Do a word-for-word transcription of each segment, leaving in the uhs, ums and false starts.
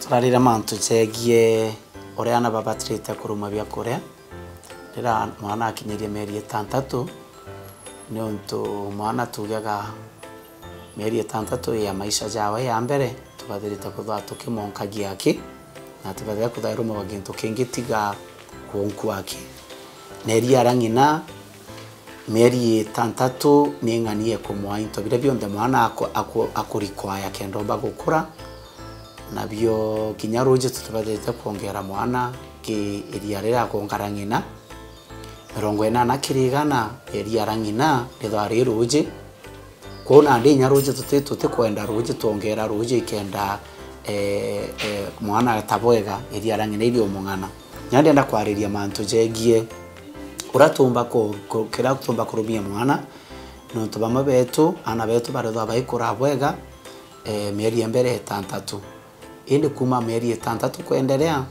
Tararira mantu jegie uria aana babatirite kuruma bia kuria riria mwana akinyirie mieri itantatu, niuntu mwana tuugaga mieri itantatu ya maisha jawe ya mbere tubathirite kwithirwa tukimonkagia aki, na atibathire kwithirwa airumagwa gintu kingi tiga kwonku aki. Na iria ria ng'ina, mieri itantatu ni ng'ani ya kumwaa into biria bionthe mwana aku- aku- akurikwaya kenda omba gukura. Nabio kinya ruuji tutibathirite kwongera mwana ki iria riria akonkara ng'ina. Mirongo inana kiri igana ya iria ria ng'ina rithirwa ri ruuji. Kwou nandi inya ruuji tuti- tutikwenda ruuji twongera ruuji ikenda, eh, eh, mwana atabwega iria ria ng'ina iri umung'ana. Nya ndienda kwariria mantu jegie uria tuumba ku- ku- kiria tuumba kurumia mwana, nontu bamwe betu, aana betu barethwa baikura bwega, eh, mieri ya mbere itantatu. Indi kuuma mieri itantatu kwenderea,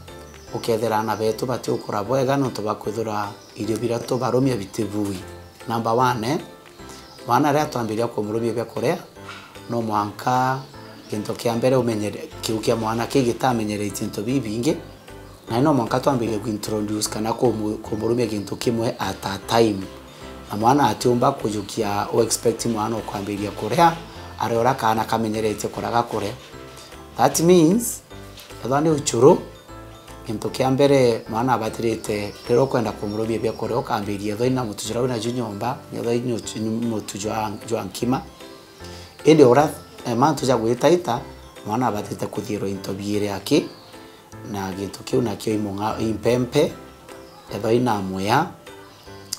ukethira aana betu batiukura bwega nontu bwa kwithirwa irio biria tubarumia bitibui. Number one, mwana riria twambiria kumurumia bia kuria, no mwanka gintu kia mbere umenyere- kiu kia mwana ki gitamenyeretie into bibingi, na no mwanka twambirie kuintroduce kana kumu- kumurumia gintu kimwe at a time. Na mwana atiumba kujukia u expect mwana ukwambiria kuria ari uria kaana kamenyeretie kuria gakuria. That means, ethwa ni uchuru, gintu kia mbere mwana abatirite riria ukwenda kumurumia bia kuria ukambiria ethwa ina mutu juria wina ju nyomba, ethwa ina uchu- mutu jwa, jwa nkima. Indi uria, eh, mantu ja gwitaita, mwana abatirite kuthiirwa into biiri aki, na gintu kiu nakio i mung'a- i mpempe, ethwa ina muya,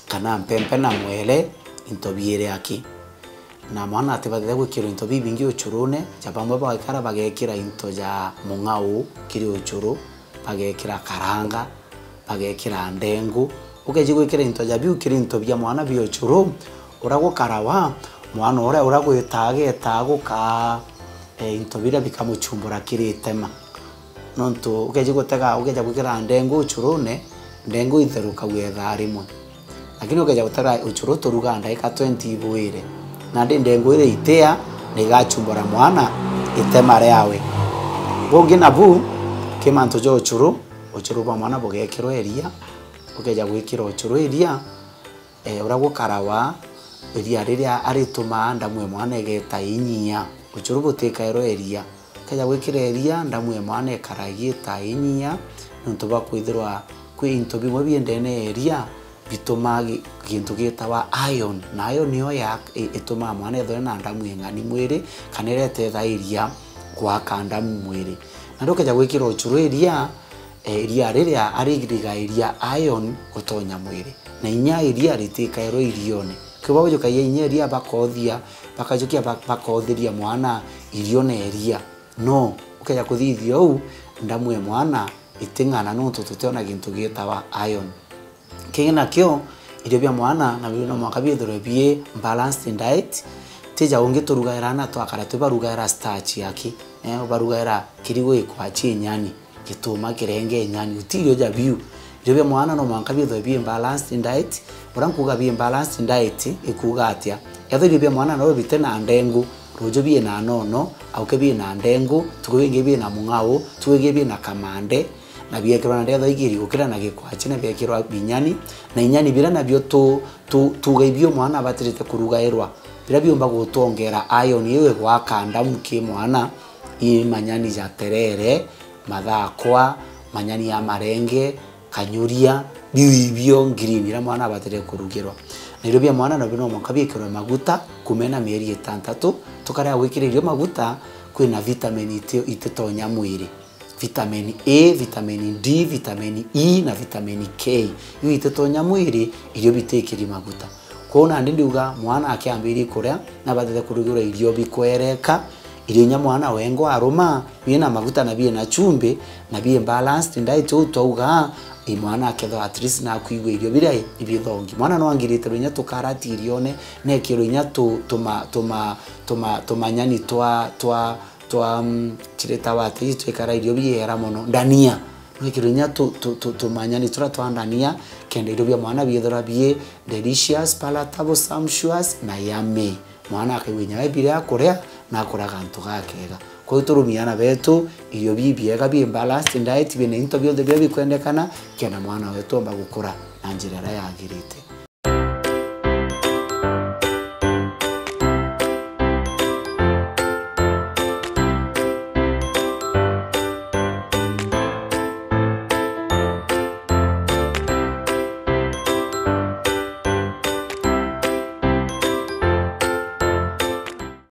kana mpempe na mwere, into biiri aki. Na mwana atibathite gwikirwa into bibingi uchurune, ja bamwe bagekara bagekira into ja mung'au kiri uchuru, bagekira karanga, bagekira ndengu. Ukeji gwikira into ja biu kiri into bia mwana bia uchuru, uria gukarawa, mwana uria, uria gwitaa agetaa gukaa, eh, into biria bikamuchumbura kiri itema. Nontu ukeji gutega, ukeja gwikira ndengu uchurune, ndengu itherukagua ithaa rimwe. Lakini ukeja gutega uchuru turugaa ndagika twenty ibuire. Nandi ndengu iria itia, na igachumbura mwana itema riawe. Bungi nabu, ki mantu ja uchuru, uchuru bwa mwana bugekirwa iria, ukeja gwikira uchuru iria, eh, uria gukarawa, iria riria aritumaa ndamu ya mwana igeta inyia. Uchuru butikairwa iria. Ukeja gwikira iria, ndamu ya mwana ikaragia ita inyia, nontu bwa kwithirwa kwi into bimwe bie ndene ya iria bitumaa gi- gintu gitawa iron. Na iron niyo ya- i- itumaa mwana ethirwe na ndamu ing'ani mwiri, kana iria itethairia gwaka ndamu mwiri. Na riu ukeja gwikira uchuru iria, eh, iria riria arigairia iron gutonya mwiri, na inya iria ritikairwa irione. Kiu bagujukagia inya iria bakothia, bakajukia ba- bakothiria mwana irio na iria. No, ukeja kuthithia uu, ndamu ya mwana iting'ana nontu tutiona gintu gitawa iron. Kingi nakio, irio bia mwana nabio no mwanka biithirwe bii balanced diet. Tija ungi turugaira na twakara twi barugaira starch yaki, eh, ubarugaira kirigu ikwachi inyani, gituma, kirenge, inyani, uti irio ja biu. Irio bia mwana no mwanka biithirwe bii balanced diet. Uria nkuuga bii balanced diet, ikuuga atia? Ethirwa irio bia mwana no bite na ndengu, ruuju bii na nono, auke bii na ndengu, tuku ingi bii na mung'au, tuku ingi bii na kamande, na biekirwa na ndetho igiri gukira na gikwachi, na biekirwa binyani, na inyani biria nabio tu- tu- tuuga ibio mwana abatirite kurugairwa, biria biumba gutwongera iron iu igwaka ndamu ki mwana, i manyani ja terere, mathakwa, manyani ya marenge, kanyuria, biu ibio green biria mwana abatirite kurugirwa. Na irio bia mwana nabio no mwanka biikirwe maguta kuuma ena mieri itantatu, tukarega gwikira irio maguta, kwina vitamin iti- ititonya mwiri. Vitamin A, vitamin D, vitamin E na vitamin K. Iu ititonya mwiri, irio bitikiri maguta. Kwou nandi ndiuga mwana akiambirie kuria, nabatite kurugirwa irio bikwereka, irio inya mwana wengwa aruma, biina maguta na biina chumbi, na bii balanced diet uu twauga, i mwana akethirwa at least nakwigua irio biria ibithongi. Mwana no angiritirwe inya tukarati irione, nekirwe inya tu- tuma- tuma- tuma- tumanyani twa- twa- twa, mm, chiritawa ati, twikara irio biera mono, ndania. Nwikirwe inya tu- tu- tu- tumanyani turia twa ndania, kenda irio bia mwana biithirwa bii delicious, palatable, sumptuous na yummy. Mwana akaigua inya we biria akuria, na akura gantu gakega. Kwou turumie aana betu irio bibiega, bi balanced diet, bina into bionthe biria bikwendekana, kenda mwana wetu omba gukura na njira iria yagirite.